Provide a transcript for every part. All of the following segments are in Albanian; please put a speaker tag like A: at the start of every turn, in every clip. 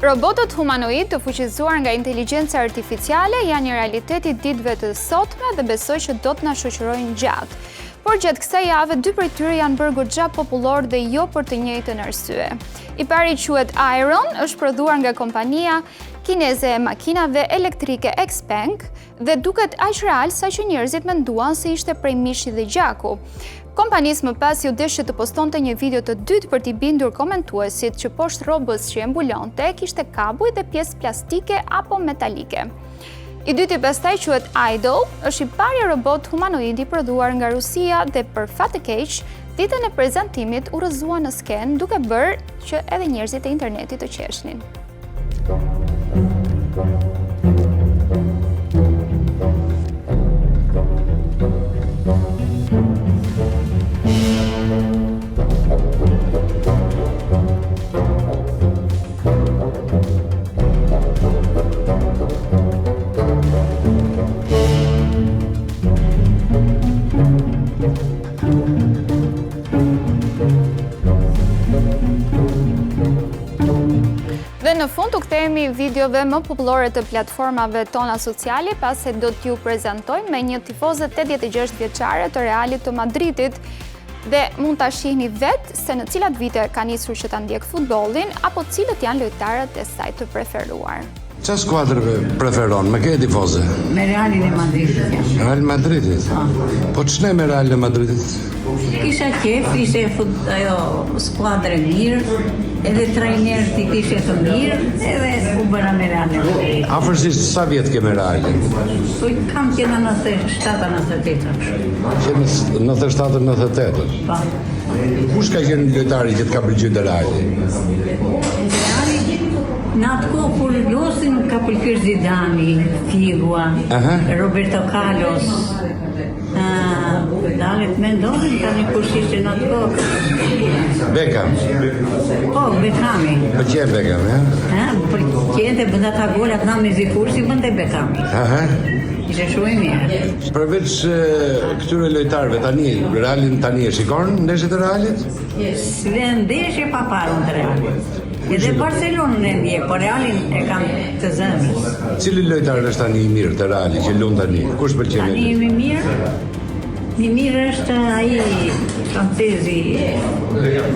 A: Robotët humanoid të fuqizuar nga inteligjenca artificiale janë një realitet i ditëve të sotme dhe besoj që do të na shoqërojnë gjatë. Por gjatë kësaj jave, dy prej tyre janë bërë goxha popullorë dhe jo për të njëjtën arsye. I pari quhet Iron, është prodhuar nga kompania kineze e makinave elektrike Xpeng dhe duket aq real sa që njerëzit menduan se ishte prej mishi dhe gjaku. Kompanisë më pas iu desh që të postonte një video të dytë për t'i bindur komentuesit që poshtë rrobës që e mbulonte kishte kabuj dhe pjesë plastike apo metalike. I dyti pastaj quhet Idol, është i pari robot humanoid i prodhuar nga Rusia dhe për fat të keq, ditën e prezantimit u rrëzua në skenë duke bërë që edhe njerëzit e internetit të qeshnin. Dhe në fund të kthehemi videove më popullore të platformave tona sociale, pasi do t'ju prezantojmë me një tifoze 86 vjeçare të Realit të Madridit dhe mund ta shihni vetë se në cilat vite ka nisur që ta ndjekë futbollin apo cilët janë lojtarët e saj të preferuar.
B: Ça skuadre preferon, me kë je tifoze?
C: Me Realin e Madridit
B: jam. Real Madridit? Po. Po ç'ne me Realin e Madridit?
C: Kisha qejf, ishte fut, ajo skuadër e mirë, edhe trajnerët i kishte të mirë, edhe u bëra me Realin e
B: Madridit. Afërsisht sa vjet ke me Realin?
C: Po kam që në 97 98
B: kështu. Që në 97 98?
C: Po.
B: Kush ka qenë lojtari që të ka pëlqyer te
C: Reali? Reali Në atë kohë kur loznin më ka pëlqyer Zidani, Figua, Roberto Carlos, Dale të mendohem tani kush ishte në atë
B: kohë. Beckham.
C: Po, Beckhami.
B: Pëlqen Beckham,
C: ja? Ha, pëlqente bënte ata golat na me zikur si bënte Beckhami.
B: Aha.
C: Ishte shumë i
B: mirë. Përveç këtyre lojtarëve tani, Realin tani e shikon ndeshjet e Realit?
C: S'le ndeshje pa parë unë të Realit. Edhe Barcelonën e ndjek, po Realin e kam të
B: zemrës. Cili lojtar është tani i mirë te Reali që luan tani? Kush pëlqen?
C: Tani i mirë? I mirë është ai francezi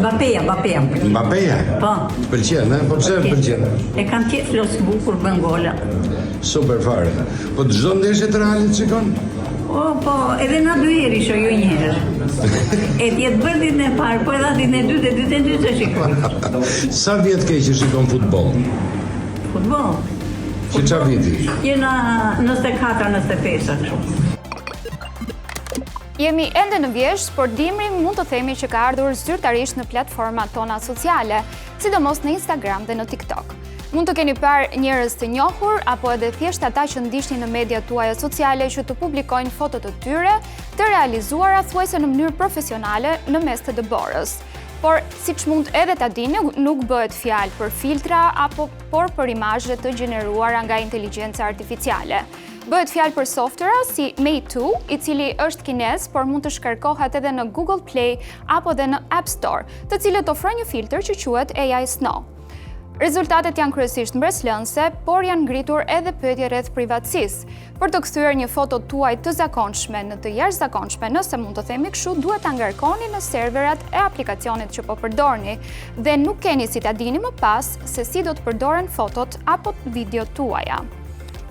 C: Mbappéja,
B: Mbappéja. Mbappéja?
C: Po.
B: Të pëlqen, eh? Po pse të pëlqen?
C: E kam qejf loz bukur bën gola.
B: Super fare. Po çdo ndeshje të Realit shikon?
C: O, po, edhe nga dy herë i shoh, jo një herë. E të jetë bërë ditën e parë, po edhe ditën e dytë, e ditën e dytë e shikoj.
B: Sa vjet ke që shikon futboll?
C: Futboll?
B: Që ça viti?
C: Që në 94, 95,
A: kështu. Jemi ende në vjeshtë, por dimri mund të themi që ka ardhur zyrtarisht në platformat tona sociale, sidomos në Instagram dhe në TikTok. Mund të keni parë njerëz të njohur apo edhe thjesht ata që ndiqni në mediat tuaja sociale që të publikojnë foto të tyre të realizuara thuajse në mënyrë profesionale në mes të dëborës. Por, siç mund edhe ta dini, nuk bëhet fjalë për filtra apo por për imazhe të gjeneruara nga inteligjenca artificiale. Bëhet fjalë për software si Meitu, i cili është kinez, por mund të shkarkohet edhe në Google Play apo dhe në App Store, të cilët ofrojnë një filtër që quhet AI Snow. Rezultatet janë kryesisht mbresëlënëse, por janë ngritur edhe pyetje rreth privatësisë. Për të kthyer një foto tuaj të zakonshme në të jashtëzakonshme, nëse mund të themi kështu, duhet ta ngarkoni në serverat e aplikacionit që po përdorni dhe nuk keni si ta dini më pas se si do të përdoren fotot apo videot tuaja.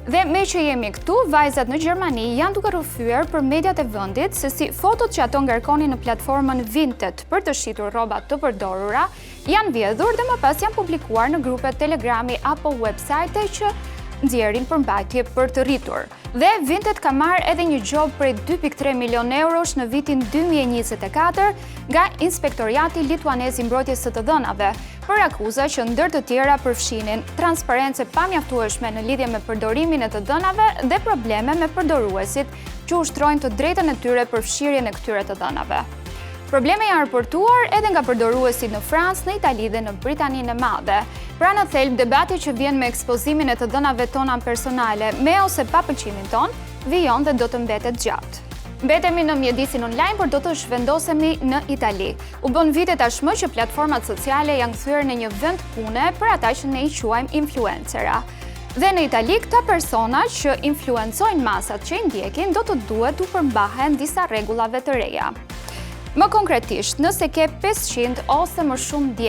A: Dhe meqë jemi këtu, vajzat në Gjermani janë duke rrëfyer për mediat e vendit se si fotot që ato ngarkonin në platformën Vinted për të shitur rroba të përdorura, janë vjedhur dhe më pas janë publikuar në grupe Telegrami apo website që nxjerrin përmbajtje për të rritur. Dhe Vinted ka marrë edhe një gjobë prej 2.3 milion eurosh në vitin 2024 nga Inspektoriati Lituanez i Mbrojtjes së të Dhënave, për akuza që ndër të tjera përfshinin transparencë e pamjaftueshme në lidhje me përdorimin e të dhënave dhe probleme me përdoruesit që ushtrojnë të drejtën e tyre për fshirjen e këtyre të dhënave. Probleme janë raportuar edhe nga përdoruesit në Francë, në Itali dhe në Britaninë e Madhe. Pra në thelb, debati që vjen me ekspozimin e të dhënave tona personale, me ose pa pëlqimin tonë, vijon dhe do të mbetet gjatë. Mbetemi në mjedisin online, por do të zhvendosemi në Itali. U bën vite tashmë që platformat sociale janë kthyer në një vend pune për ata që ne i quajmë influencera. Dhe në Itali, këta persona që influencojnë masat që i ndjekin, do të duhet t'u përmbahen disa rregullave të reja. Më konkretisht, nëse ke 500 ose më shumë ndjekës,